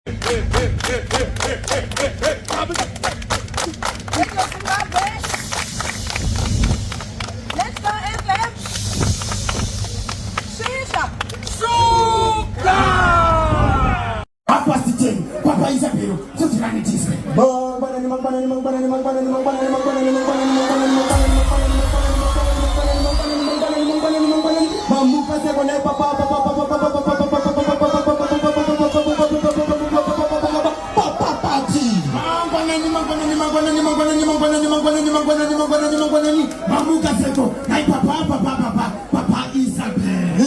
Radio Zimbabwe. Let's go FM. Shisha. Sugar. Half past 10 kwapaisa pero sotirani tiswe. Mangwanani, mangwanani, mangwanani, mangwanani, mangwanani, mangwanani, mangwanani, mangwanani, mangwanani, mangwanani, mangwanani, mangwanani, mangwanani, mangwanani. Mamuka seko nai papa papa papa papa papa papa papa papa pati. Mangwanani, mangwanani, mangwanani, mangwanani, mangwanani, mangwanani, mangwanani, mangwanani, mangwanani. Mamuka seko nai papa papa papa papa Isabel.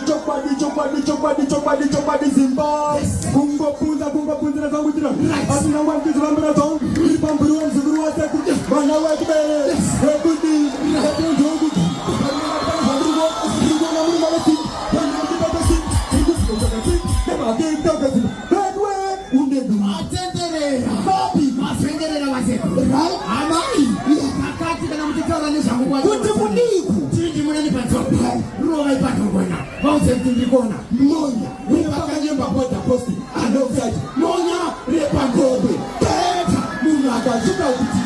Chokwadi, chokwadi, chokwadi, chokwadi, chokwadi, Zimba. Kungopunza, kungopunzira zvangu chino. Asina nguva ndichizvambira zvangu. Iri pamburi wemuzukuru wasekuru. Mwana wekubere. Wekudi. Wekunzungu. Atenderera. Matenderera vaseko. Amai. Pakati kana muchitaura nezvangu kwa Kuti mudiku. Tindi munani patsoko. Rovai patongona. Vauze kuti ndiri kuona. Monya. Repakanyemba border post. Alongside. Monya repangombe. Peta. Munhu akasvika kuti.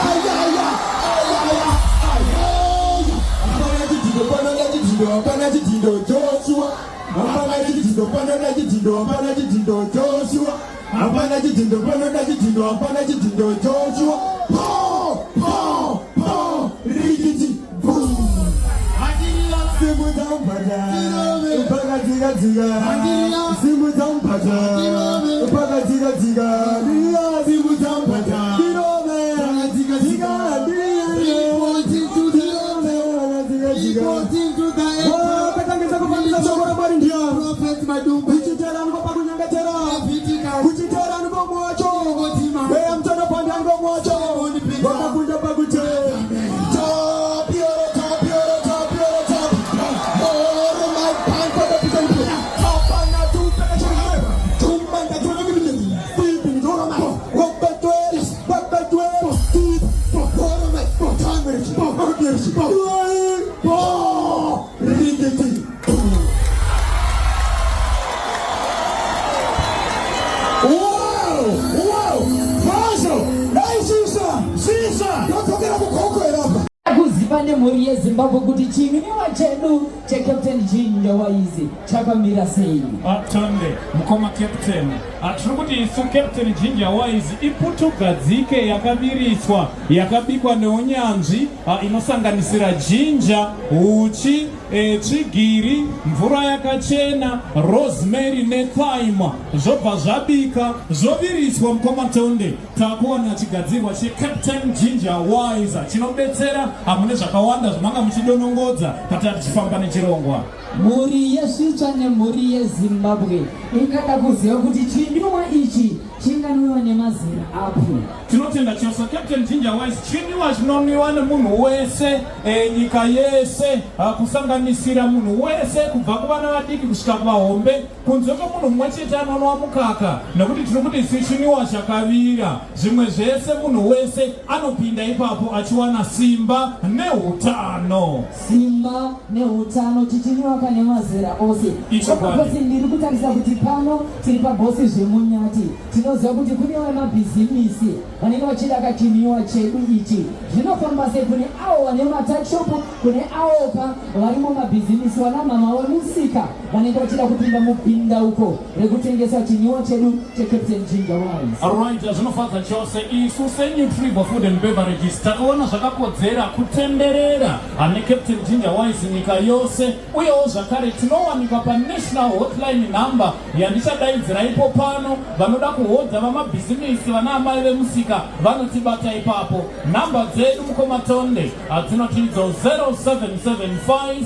Ayaya. Ayaya. Ayaya. Hapana chidhindo, panoda chidhindo, hapana chidhindo, Joshua. Hapana chidhindo, panoda chidhindo, hapana chidhindo, Joshua. Hapana chidhindo, panoda chidhindo, hapana chidhindo, Joshua. Po, po, po, rikiti, boom. Simudza mubhadha, pakadzika-dzika. Simudza mubhadha, pakadzika-dzika. Simudza mubhadha, pakadzika-dzika. Pakadzika-dzika. Wakatangisa kufambisa shoko raMwari ndiani? Prophet Madungwe. Kuchitera ndiko pakunyengetera. Kuchitera ndiko mwacho. Weya mtono panda ndiko mwacho. Wakakunda pakute. Tapioro, tapioro, tapioro, tap. Oro my pan for the people. Hapana tu peka chiri. Tumanda tuna kibindi. Pipi ndoro mai. Wabetweri, wabetweri. Oro mai. Tamiri. Tamiri. Po. Rigiti. Wow! Wow! Mazvo! Dai sisa! Sisa! Ndodzokera kugoko apa. Kuziva nemhuri yeZimbabwe kuti chinwiwa chedu cheCaptain Ginger Wise chakamira sei. Atonde mukoma Captain, tiri kuti isu Captain Ginger Wise iputugadzike yakaviriswa, yakabikwa neunyanzvi, inosanganisira ginger, uchi, tsvigiri, mvura yakachena, rosemary nethyme, zvobva zvabika, zvoviriswa. Mukoma Tonde, takuwana chigadzirwa cheCaptain Ginger Wise chinobetsera hamune zvakawanda zvamanga muchidonongodza patati tichifamba nechirongwa. Mhuri yesvitsva nemhuri yeZimbabwe ingada kuziva kuti chinwiwa ichi chinganwiwa nemazera api? Tinotenda chose. Captain Ginger Wise chinwiwa chinonwiwa nemunhu wese, nyika yese, kusanganisira munhu wese kubva kuvana vadiki kusvika kuvahombe, kunze kwemunhu mumwe chete anonwa mukaka, nekuti tiri kuti isu chinwiwa chakavira. Zvimwe zvese munhu wese anopinda ipapo achiwana simba neutano. Simba neutano, chichinwiwa pane mazera ose. Ichokwadi. Bosi, ndiri kutarisa kuti pano tiri pabosi zvemunyati. Tinoziva kuti kune vemabhizimisi vanenge vachida kachinwiwa chedu ichi. Zvinofamba sei kune avo vane matuckshop, kune avoka vari mumabhizimisi, vana mama vemusika vanenge vachida kupinda mubhindauko rekutengesa chinwiwa chedu cheCaptain Ginger Wise? Alright, zvinofadza chose. Isu seNutrivo Food and Beverages takaona zvakakodzera kutenderera neCaptain Ginger Wise nyika yose. Uyewo zvakare tinowanikwa panational hotline number yandichadaidzira ipo pano. Vanoda kuhodha, vamabhizimisi, vana amai vemusika, vanotibata ipapo. Nhamba dzedu, mukoma Tonde, hadzinoti idzo 0775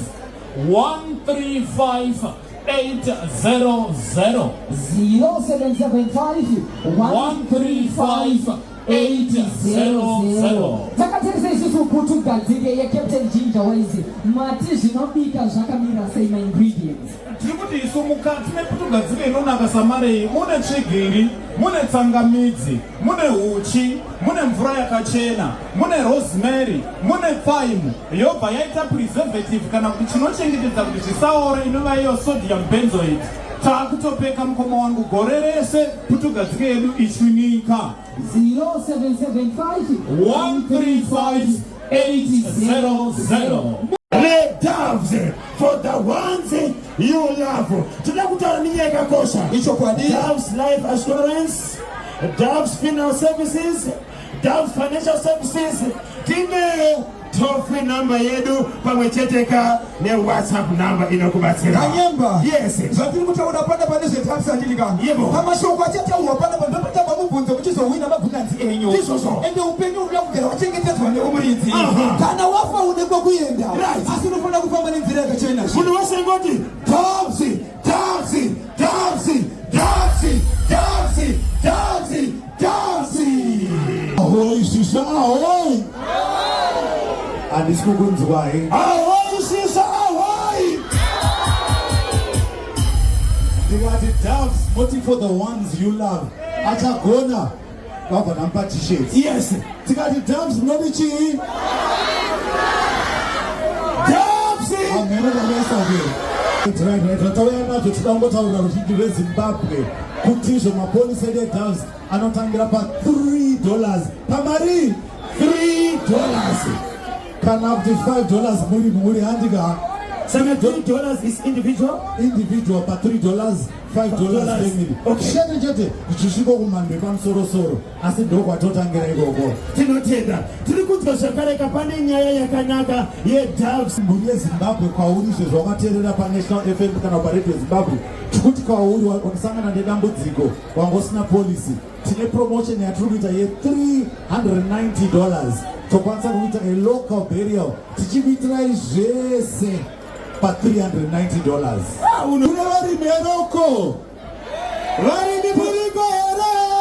135 800. 0775 135 800. Takatarisa isusu putugadzike yeCaptain Ginger Wise, mati zvinobika zvakamira sei, maingredients? Tiri kuti isu mukati meputugadzike inonaka samarei mune tsvigiri, mune tsangamidzi, mune uchi, mune mvura yakachena, mune rosemary, mune thyme, yobva yaita preservative kana kuti chinochengetedza kuti zvisaora, inova iyo sodium benzoate. Taakutopeka mukoma wangu gore rese putugadzike yedu ichinyika. 0775 135 800. Red Doves for the ones you love. Toda kutaura nenyaya yakakosha. Ichokwadi. Doves Life Assurance, Doves Funeral Services, Doves Financial Services. Tine toll free number yedu pamwe chete ka newhatsapp number inokubatsira. Kanyemba. Yes. Zvatiri kutaura pana pane zveTaps andilika. Yebo. Pamashoko achataurwa pana vanhu ndopatamba mubvunzo muchizohwina magunanzi enyu. Ndizvozvo. Ende upenyu hunoda kugara wachengetedzwa neumuridzi. Aha. Kana wafa une kwekuenda. Right. Asi unofanira kufamba nenzira yakachena. Munhu wese ngoti Doves, Doves, Doves, Doves, Doves, Doves, Doves. Ahoy shisha ahoy. Handisi kukunzwai. Ahoy shisha ahoy. Ndikati Doves moti for the ones you love. Achagona vabva namupa t-shirt. Yes. Tikati Doves munoti chii? Doves. Amheno ndakaisa ke. Right, right, right. Nazvo tinoda kungotaurira ruzhinji rweZimbabwe kuti izvo mapolisi edu eDoves anotangira pa$3, pamari $3. Kana kuti $5 muri mhuri, handika? Saka $3 is individual. Individual pa $3, $5 family. Chete chete zvichisvika kumhando yepamusorosoro, asi ndokwatotangira ikoko. Tinotenda. Tiri kunzwa zvakare ka pane nyaya yakanaka yeDoves. Mhuri yeZimbabwe, kwauri izvezvo wakateerera paNational FM kana paRadio Zimbabwe, tikuti kwauri wakasangana nedambudziko, wanga usina policy, tine promotion yatiri kuita ye$390. Tokwanisa kuita a local burial tichikuitirai zvese pa$390. Kune varimi eroko, varimi muriko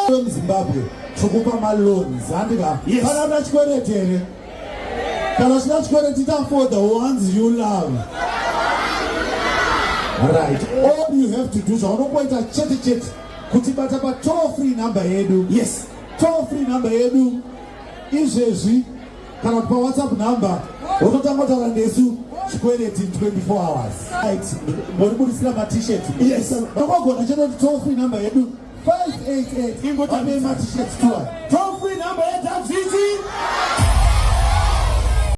here muZimbabwe? Tikupa maloans, handika? Yes. Kana una chikwereti here? Kana uchida chikwereti, ita for the ones you love. Right, all you have to do, zvaunongoita chete chete, kutibata patoll free number yedu. Toll free number yedu izvezvi, kana kuti pawhatsapp number, wototanga kutaura nesu, chikwereti 24 hours. Right, moribudisira maT-shirt. Tokogona chete kuti toll free number yedu 588 Ingotambisa. ane maT-shirt tour. Toll free number yeDoves ichi.